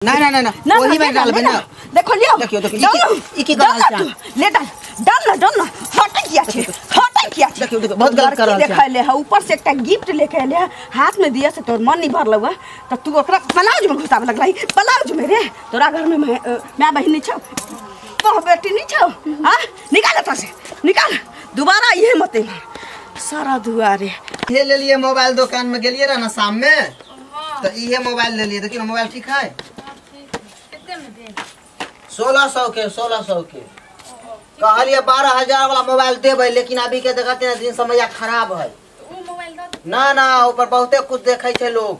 ना ना ना ना ओही में डालबै ना। देखो लियो, देखियो देखियो ई की कर रहल छै। ले डाल डाल ना डाल ना, हटै किया छै, हटै किया छै। देखियो देखियो बहुत गलत कर रहल छै। देखै ले है, ऊपर से एकटा गिफ्ट लेके एले है, हाथ में दिया से तोर मन नहीं भरलौ है त तू ओकरा ब्लाउज में घुसावे लगलही। ब्लाउज में रे तोरा घर में my बहिन नहीं छौ, तोह बेटी नहीं छौ। हां निकाल एतऽ से, निकाल, दोबारा इहे मत सारा दुआरे। हे ले लिए मोबाइल दुकान में गेलिए रह ना शाम में, तो इहे मोबाइल ले लिए। देखियो मोबाइल ठीक है, कितने में दे? 1600 के, 1600 के कहलिए 12,000 वाला मोबाइल देबै, लेकिन अभी के देखते ना दिन समय खराब है। तो उ मोबाइल the ना ना ऊपर बहुते कुछ देखै छै लोग,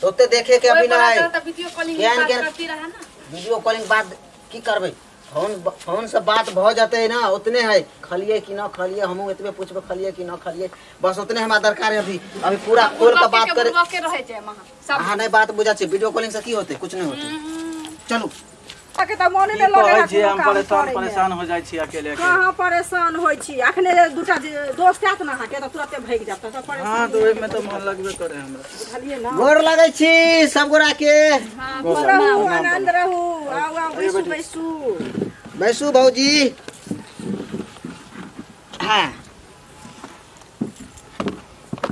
तो ओते देखे के अभी ना है। तो वीडियो कॉलिंग बात करती रहा ना, वीडियो कॉलिंग बात की करबै, फोन फोन से बात भ जते ना उतने है। खलिए कि ना खलिए, हमहू एतबे पूछबे खलिए कि ना खलिए, बस उतने हमरा दरकार है। अभी अभी पूरा खोल के बात करे के रहे छै वहां सब। हां नहीं बात बुझा छै, वीडियो कॉलिंग से की होते, कुछ नहीं होते। चलू के त मोने ने लगे छी, हम परेशान परेशान हो जाय छी अकेले अकेले। कहां परेशान होय छी, अखने दूटा दोस्त आत ना अहाँ के त तुरते भागि जात त परेशान। हां तो ओइ में तो मन लगबे करे हमरा, बुझलिए ना। गोर लगै छी सब गोरा के। हां रहू, आनंद रहू, आउ आउ बैसू बैसू बैसू भौजी। हां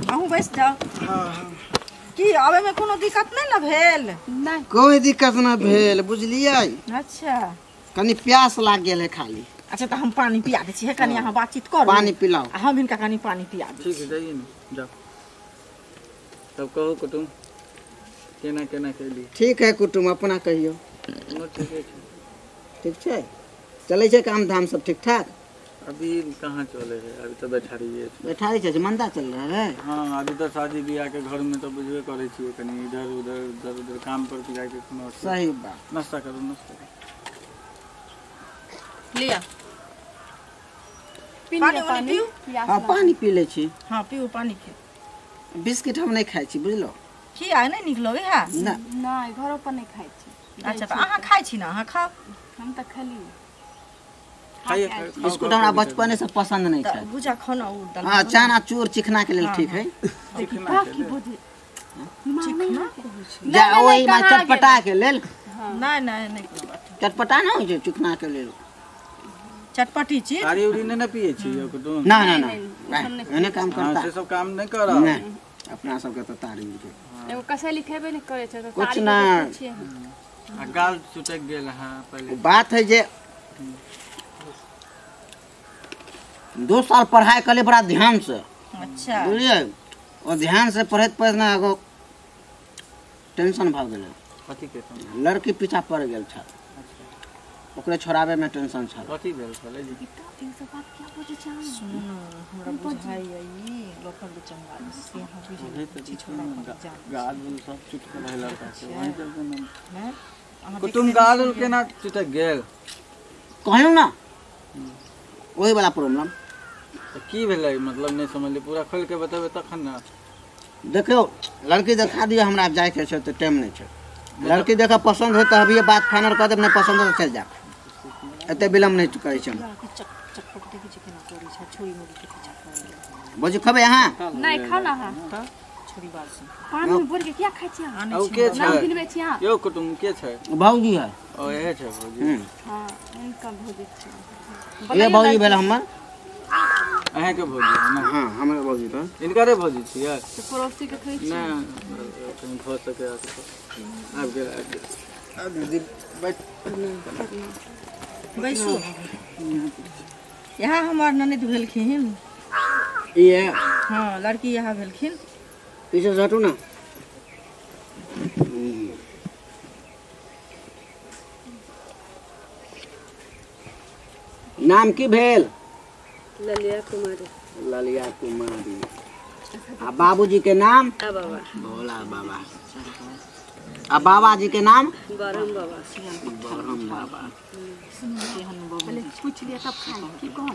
अहूँ बैस जाओ। हां हां की आवे में कोनो दिक्कत नहीं ना भेल? नहीं कोई दिक्कत ना भेल, बुझलिए। अच्छा कनी प्यास लाग गेल है खाली। अच्छा तो हम पानी पिया दै छी, कनी अहाँ बातचीत करू, पानी पिलाओ, हम हिनका कनी पानी पिया दै। ठीक है जाइए ना, जाओ तब कहू कुटुम केना केना केली। ठीक है कुटुम, अपना कहियो। ठीक है, ठीक छै, चलै छै काम धाम सब ठीक ठाक? अभी कहाँ चले है, अभी तो बैठारी है, बैठारी छै, मंदा चल रहा है। हाँ अभी तो शादी ब्याह के घर में तो बुझबे करे छियै, कनी इधर उधर उधर उधर काम पर जाके कोनो। सही बात। नाश्ता करू, नाश्ता करू लिया, पानी उनी पीऊ। हां पानी पी ले छी। हां पीऊ पानी के। बिस्किट हम नहीं खाइ छी बुझलो। की आइ नहीं निक लगे है? ना नहीं घरो पर नहीं खाइ छी। अच्छा त अहाँ खाइ छी ना? अहाँ खाओ। हम त खलिए। बिस्कुट हमरा बचपने से पसंद नहीं था। भुजा खाना उ दाल। हां चना चूर चिकना के लेल ठीक है। चिकना के चिकना जा ओही में चटपटा के लेल। नहीं नहीं नहीं कोनो बात, चटपटा ना होइ छै चिकना के लेल, चटपटी चीज। तारी उरी नहीं ना पिए छी यो कुटुम? ना ना ना एने काम करता, से सब काम नहीं करब। नहीं अपना सब के त तारी उरी के एगो कसैली खेबे नहीं करे छै त कुछ ना। आ गाल चुटक गेल। हां पहले बात है जे 2 साल पढ़ाई कर ले बड़ा ध्यान से। अच्छा बुझलिए, और ध्यान से पढ़ैत पढ़ैत ना एगो टेंशन भऽ गेलै। कथी के? लड़की पीछा पड़ गेल छल। अच्छा ओकरे छोड़ाबे में टेंशन छल। कथी भेल छलै जी? ई सब बात क्या बुझै छै? सुनू हमरा बुझाइए ई लोकल चंगा से अहाँ बुझि छी, छोड़ा गाल उल सब चुटक रहल लड़का के वही चलते ना। कुटुम गाल उल केना चुटक गेल कहलहुँ ना, ओही वाला प्रॉब्लम। तो की भेलै मतलब नहीं समझलियै, पूरा खोल के बतेबै तखन ना। देखियो लड़की देखा दियौ हमरा, जाय के छै तऽ टाइम नहीं छै। लड़की देखा पसंद हो तऽ अभी बात फाइनल कर देब, नहीं पसंद हो तऽ चलि जायब, एते विलम्ब नहीं करै छै। भौजी खबै अहाँ? नहीं खाओ ना अहाँ। पानी में बोर के किया खाइ छी अहाँ? ओ के छै? नाम गिनबै छी अहाँ? यौ कुटुम के छै? भौजी है। ओ इहे छै भौजी। हां इनका भौजी छै। ये भौजी भेल हमर। अहाँ के भौजी है ना? हां हमर भौजी त इनकरे भौजी छियै। त पड़ोसी के थोड़ी ना कहीं भ सके आबि गेल आबि गेल। आब दीदी बैठ बैसू। यहाँ हमर ननद भेलखिन। ये हां लड़की यहाँ भेलखिन। पीछे से हटू ना। नाम की भेल? ललिया कुमारी। ललिया कुमारी। आ बाबूजी के नाम? बाबा भोला बाबा। आ बाबा जी के नाम? बरहम बाबा। बरहम बाबा। पूछ लिया तब खाए की कह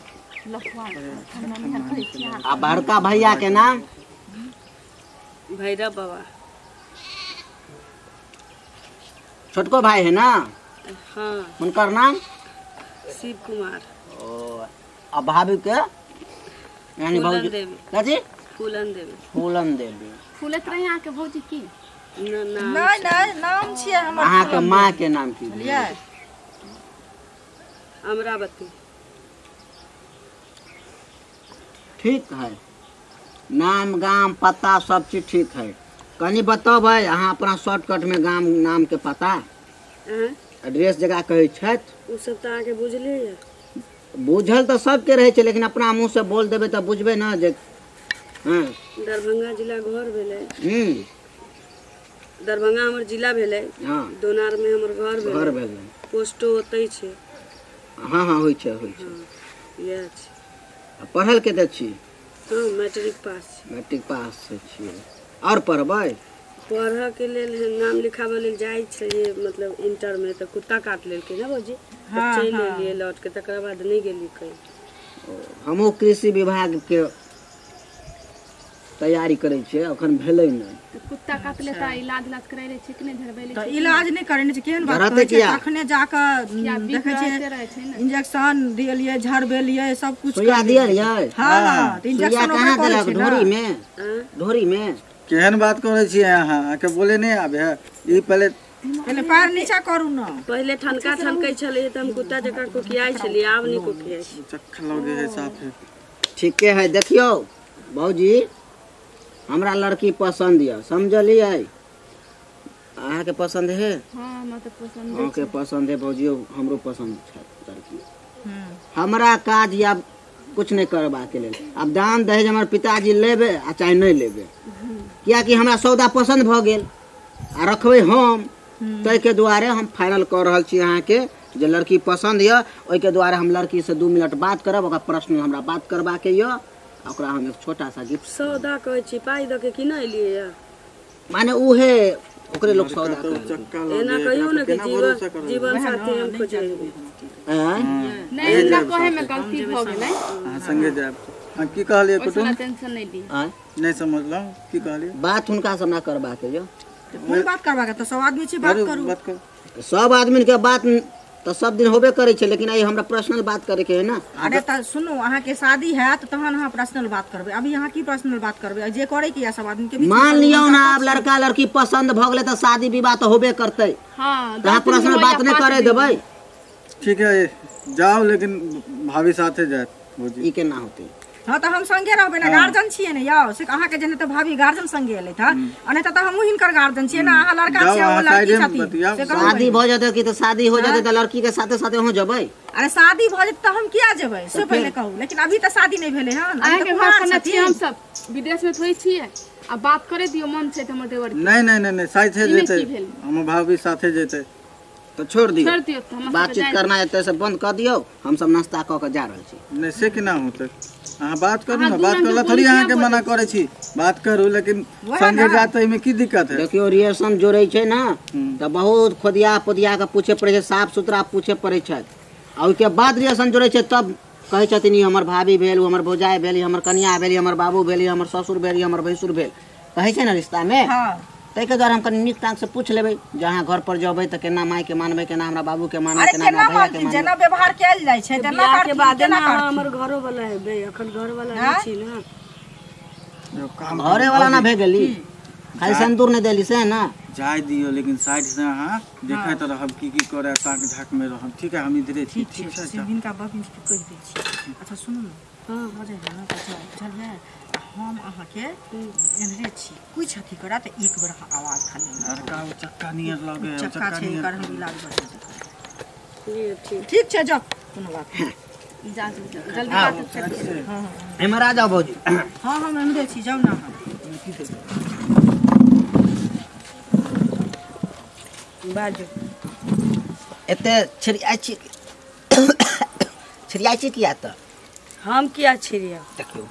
लफुआ ठंडा नहीं खाइ छी। आ बड़का भैया के नाम? भैरव बाबा। छोटको भाई है ना? हाँ। उनकर नाम? शिव कुमार। ओ आ भाभी के यानी भौजी देवी। कथी? फूलन देवी। फूलन देवी। फूलत रही अहाँ के भौजी की? नहीं नहीं नाम छियै हमर। अहाँ के माँ के नाम की भेल? अमरावती। ठीक है, नाम गाम पता सब चीज ठीक है। कनी बतेबै अहाँ अपना शॉर्टकट में गाम नाम के पता एड्रेस जगह कहै छथि। उ सब त अहाँ के बुझले या? बुझल तऽ सबके रहै छै, लेकिन अपना मुँह से बोल देबै तऽ बुझबै ना जे। हाँ, दरभंगा जिला घर भेलै। दरभंगा हमर जिला भेलै। हाँ, दोनार में हमर घर भेलै। घर भेलै, पोस्टो ओतै छै। हाँ हाँ, होइ छै होइ छै। इएह छै। आ पढ़ल कते छी? हाँ, मैट्रिक पास। मैट्रिक पास छियै। और पढ़बै? पढ़ऽ के लेल नाम लिखाबऽ लेल जाइ छलियै, मतलब इंटर में तऽ कुत्ता काट लेलकै ना भौजी, तऽ चलि एलियै लौट के, तकरा बाद नहि गेलियै कहीं। हमहूँ कृषि विभाग के तैयारी करै छियै, अखन भेलै नहि। कुत्ता काटले तऽ इलाज इलाज कराइ लै छै कि नहि? झड़बै लै तऽ इलाज नहि करेने छै, केहन बात कहै छै? तखने जाकऽ देखै छियै इंजेक्शन दियलियै, झड़बेलियै, सब कुछ सुइया दियलियै। हाँ, तऽ इंजेक्शन कहाँ देलक? ढोरी में? ढोरी में। केहन बात करै छियै अहाँ? अहाँके बोले नहि आबै है। ई पहले पहले पैर नीचा करू ना। पहले ठनका ठनकै छलै तऽ हम कुत्ता जकाँ कोकियाइ छलियै, आब नहि कोकियाइ छी। चक्का लगे है साफे। ठीके है। देखियौ भौजी, हमरा लड़की पसंद यऽ, समझलियै? अहाँके पसंद है? हाँ, हमरा तऽ पसंद। अहाँके पसंद है भौजी? हमरो पसंद छै लड़की। हमरा काज या कुछ नहीं करबाके लेल। आब दान दहेज हमर पिताजी लेबै आ चाहे नहीं लेबै, कियाकि हमरा सौदा पसंद भऽ गेल आ रखबै हम, ताहिके दुआरे हम फाइनल कऽ रहल छी अहाँके जे लड़की पसंद यऽ। ओहिके दुआरे हम लड़की से 2 मिनट बात करब, ओकरा पर्सनल हमरा बात करबाके यऽ। ओकरा हम एक छोटा सा गिफ्ट। सौदा कहै छी, पाइ दऽ के कि नहि एलियै यऽ? माने उहे ओकरे लोग सौदा कहै। एना कहियौ ने कि जीवन साथी हम खोजै। नहीं, हमरा कहै में गलती भऽ गेलै। अहाँ संगे जायब। अहाँ की कहलियै कुटुम? टेंशन नहीं ली। नहीं समझलहुँ, की कहलियै? बात हुनका से हमरा करबाके यऽ। कोन बात करबाके? तऽ सब आदमी छी, बात करू। बात करू। सब आदमी के बात तऽ सब दिन होबे करै छै, लेकिन आइ हमरा पर्सनल बात करे के है ना। अरे तऽ सुनू, अहाँके शादी हैत तहन अहाँ पर्सनल बात करबै। अभी अहाँ की पर्सनल बात करबै? जे करे के या सब आदमी के बीच मान लियौ ना, आब लड़का लड़की पसंद भऽ गेलै तऽ शादी विवाह तऽ होबे करतै। हाँ, तऽ अहाँ पर्सनल बात नहि करे देबै। ठीक है, जाओ, लेकिन भाभी साथे जायत भौजी। ई केना होतै? हाँ, तऽ हम संगे रहबै ना, गार्जियन छियै ने यौ। से अहाँके जेना तऽ भाभी गार्जियन संगे एलथि हँ, आ नहि तऽ हमहूँ हिनकर गार्जियन छियै ना। अहाँ लड़का छियै, ओ लड़की छथिन। से कहू शादी भऽ जेतै कि तऽ शादी हो जेतै तऽ लड़की के साथे साथे अहूँ जेबै? अरे शादी भऽ जेतै तऽ हम किया जेबै, से पहिले कहू। लेकिन अभी तऽ शादी नहि भेलै हन, अहाँके घर पर ना छियै, हम सब विदेश में थोड़ी छियै। आ बात करे दियौ, मन छै तऽ हमर देवर के। नहीं नहीं नहीं, साथे जेतै, हमर भाभी साथे जेतै। तो छोड़ दियौ, छोड़ दियौ, तऽ बातचीत करना एतै से बंद कऽ दियौ। हम सब नाश्ता कऽ के जा रहल छी। नहीं, से केना होतै? अहाँ बात करू ना, बात करला थोड़ी अहाँके मना करै छी। बात करू, लेकिन संगे जात एहिमे की दिक्कत है? देखियौ, रिएक्शन जोड़ै छै ना तऽ बहुत खोदिया पोदिया के पूछे पड़ै छै, साफ सुथरा पूछे पड़ै छै, आ ओहिके बाद रिएक्शन जोड़ै छै। तब कहै छथिन ई हमर भाभी भेल, ओ हमर भौजाइ भेल, ई हमर कनिया भेल, ई हमर बाबू भेल, ई हमर ससुर भेल, ई हमर भैंसुर भेल, कहै छै ने रिश्ता में। ताहिके दुआरे हम कनि नीक ढंग से पूछ लेबै जे अहाँ घर पर जेबै तऽ केना माय के मानबै, केना हमरा बाबू के मानबै, केना हमरा भैया के मानबै। जेना व्यवहार कयल जाइ छै तेना करथिन। केना करथिन? हमर घरो वाला हेबै, अखन घर वाला नहि छी ना। घरे वाला ना भे गेली, खाली सिंदूर नहि देली से ना। जाय दियौ, लेकिन साइड से अहाँ देखैत रहब की की करे, ताक झाक में रहब। ठीक है, हम इधरे छी। ठीक छै, हिनका बहिन के कहि दै छी। अच्छा सुनू ने, हाँ भऽ जाइ ने, बुझलियै? हम अहाँके एन्हरे छी, कुछ अथी करा तऽ एक बेर अहाँ आवाज खाली। लड़का चक्का नियर लगे, चक्का छै, एकर हम इलाज बढ़िआँ से करब। ठीक छै, जाउ, कोनो बात नहि। जल्दी बात करियौ। हाँ, एम्हर आ जाउ भौजी। हाँ, हम एम्हरे छी, जाउ ना अहाँ। बाजू। एते छिड़ियाइ छी, छिड़ियाइ छी किया तऽ? हम किया छिड़िया? देखियौ,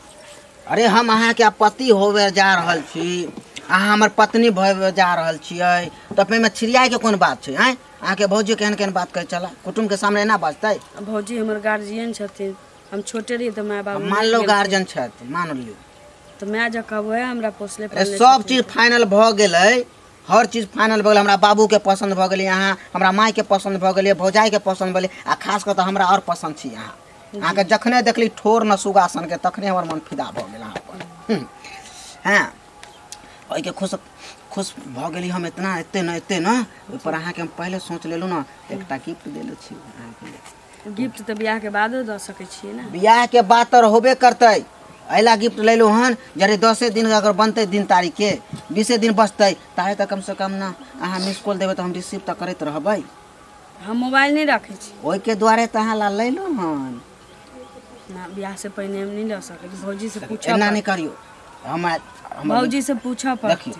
अरे हम अहाँके पति होवे जा रहल छी, अहाँ हमर पत्नी भए जा रहल छियै, तऽ एहिमे छिड़ियाइके कोन बात छै? आँय, अहाँके भौजी केहन केहन बात कहै छला, कुटुम्बके सामने एना बाजतै? भौजी हमर गार्जियन छथिन, हम छोटे रहियै तऽ माय बाबू। मान लो गार्जियन छथि, मान लियौ तऽ माय जकाँ वएह हमरा पोसले पालने। सब चीज फाइनल भऽ गेलै, हर चीज फाइनल भऽ गेलै। हमरा बाबूके पसन्द भऽ गेलै, अहाँ हमरा मायके पसन्द भऽ गेलै, भौजाइके पसन्द भऽ गेलै, आ खास कऽ तऽ हमरा आओर पसन्द छी अहाँ। अहाँके जखने देखली ठोर न सुगा सनके तखने हमर मन फिदा भऽ गेल अहाँ पर। हँ, ओहिके खुश खुश भऽ गेली हम इतना एते न एते न। ओहिपर अहाँके हम पहिले सोच लेलहुँ न, एकटा गिफ्ट देले छी अहाँके। गिफ्ट तऽ बियाह के बादो दऽ सकै छियै ने? बियाह के बाद तऽ होबे करतै। अहिला गिफ्ट लेलहुँ हन, जरे 10 दिन अगर बनतै दिन तारीख के 20 दिन बचतै ताहे तक कम से कम ना अहाँ मिस कॉल देबै तऽ हम रिसीव तऽ करैत रहबै। हम मोबाइल नहीं रखै छी, ओहिके दुआरे तऽ अहाँ ला लेलहुँ हन ना। बियाह से पहिने हम नहीं लऽ सकै छी, भौजी से पूछऽ। एना नहीं करियौ, हमरा भौजी से पूछऽ पड़तै।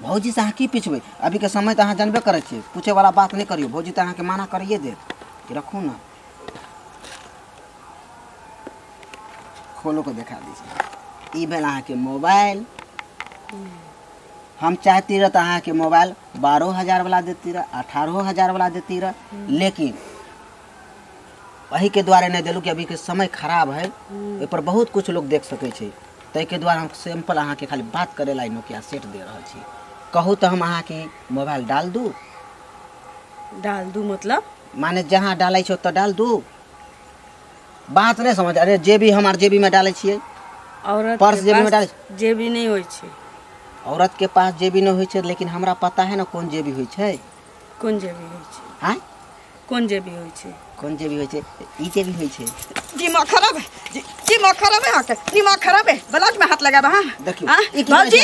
भौजी से अहाँ की पूछबै? अभी के समय तऽ अहाँ जानबे करै छियै, पूछे वाला बात नहीं करियौ। भौजी तऽ अहाँके मना करिए देत कि रखू ना। खोलो के देखा दी छी। ई भेल अहाँके मोबाइल। हम चाहती रह तऽ अहाँके मोबाइल 12,000 वाला देती रह, 18,000 वाला देती रह, लेकिन एहिके दुआरे नहीं देलहुँ कि अभी के समय खराब है, ओहिपर बहुत कुछ लोग देख सकै छै। ताहिके दुआरे हम सिंपल अहाँके खाली बात करे ला नोकिया सेट दे रहल छी। कहू तऽ हम अहाँके मोबाइल डाल दू? डाल दू मतलब? माने जहाँ डालै छै ओतऽ डाल दू। बात नहीं समझ। अरे जेबी हमार जेबी में डालै छियै, औरत पर्स जेबी में डालै। जेबी नहीं होइ छै, औरत के पास जेबी नहीं होइ छै, लेकिन हमरा पता है ना कोन जेबी होइ छै। कोन जेबी होइ छै? आँय, कोन जेबी होइ छै? कोन जेबी होइ छै? ई जेबी होइ छै। दिमाग खराब है, दिमाग खराब है अहाँके, दिमाग खराब है। ब्लाउज में हाथ लगाबे। हाँ देखियौ भौजी,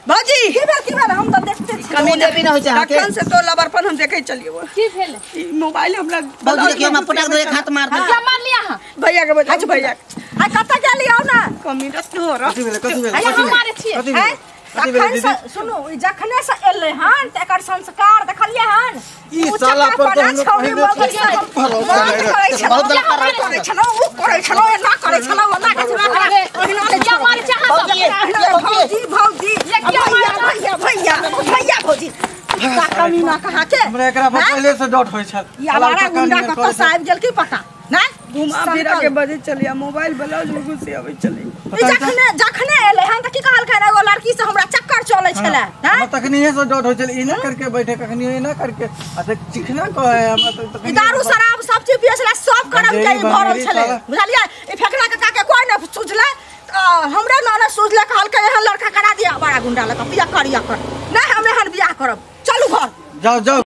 भौजी की भेल, की भेल? हम तऽ देखते छी। कोन जेबी न होइ छै अहाँके? तखन से तो लबरपन हम देखै चलियै। की भेल? ई मोबाइल हमरा भौजी देखियौ, हमरा पटाक दे, एक हाथ मार दे। क्या मार लिया अहाँ? भैया के बजा, भैया आ कतऽ गेली? आउ ना कमी रखो र। कथी भेलै? कथी भेलै? हम मारे छियै। कथी भेलै? तखन से सुनू, ई जखने से एलै हन तऽ एकर संस्कार देखलियै हन। ई साला पर तऽ हम पहिले बहुत गलत करै छलौ, उ करै छलौ, एना करै छलौ, ओना करै छलौ, ओहिना नहि क्या मारे छै अहाँ सब? भौजी, भौजी, भैया, भैया, भैया, भौजी का कमीना कहाँ के? हमरा एकरा पर पहिले से डॉट होइ छल। ई आवारा गुंडा कतऽ से आबि गेल की पता नै। घुमा फिरा के बजे चलिया, मोबाइल ब्लाउज में घुसी आबै चली। जखने जखने एलै हन तऽ की कहलकै, एगो लड़की से हमरा चक्कर चलै छलै। हमरा तखनिये से डॉट होइ छल, ई ना करके बैठे, कखनियो ई ना करके। अच्छा चिखना कहै हमरा तऽ दारू शराब सब चीज पियै छलै, सब करम के भरल छलै, बुझलियै? ई फेकना काका के कोइ नहि सुझलै, हमरा ना सुझलै। कहलकै एहन लड़का करा दिया बड़ा गुंडा लड़का, बियाह कर, बियाह कर। नहि हम एहन बियाह करब, चलू घर जाओ जाओ।